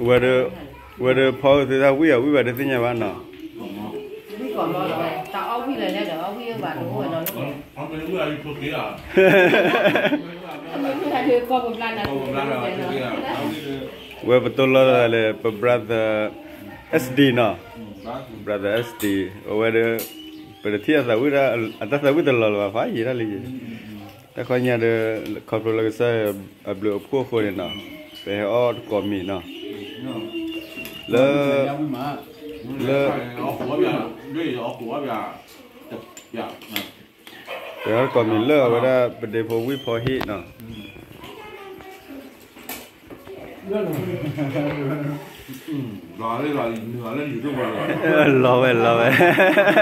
ဝဲဒီး ဝဲဒီးဖီအုၣ်သုတၢ်ဝံၣ်အီၤဝံၣ်ဘၣ်တသ့ၣ်ညါဘၣ်နီၤ. ဝဲပတိၢ်လီၤလၢ ပ brother SD နီၤ, brother SD, အဝဲဒီး ပတထံၣ်အသးဝံၣ်ဒၣ် အတၢ်သးဝံၣ်တလီၤလၢၤဘၣ် ဖးယံာ်ဒၣ်လံ. တၢ်ခီညါဒီး ခီဖျိလၢကစၢ်ယွၤအဘျုးအဖှိၣ်အဃိန့ၣ်နီၤ, ပဟဲအီၣ်တကိးမံၤနီၤ, လၢ လၢ ပဟဲအီၣ်တကိးမံၤလၢအဝဲဒၣ်ပဒ့ဖိဝံၣ်ဖီဟံၣ်နီၤ. လီၤဝဲလီၤဝဲ လၢ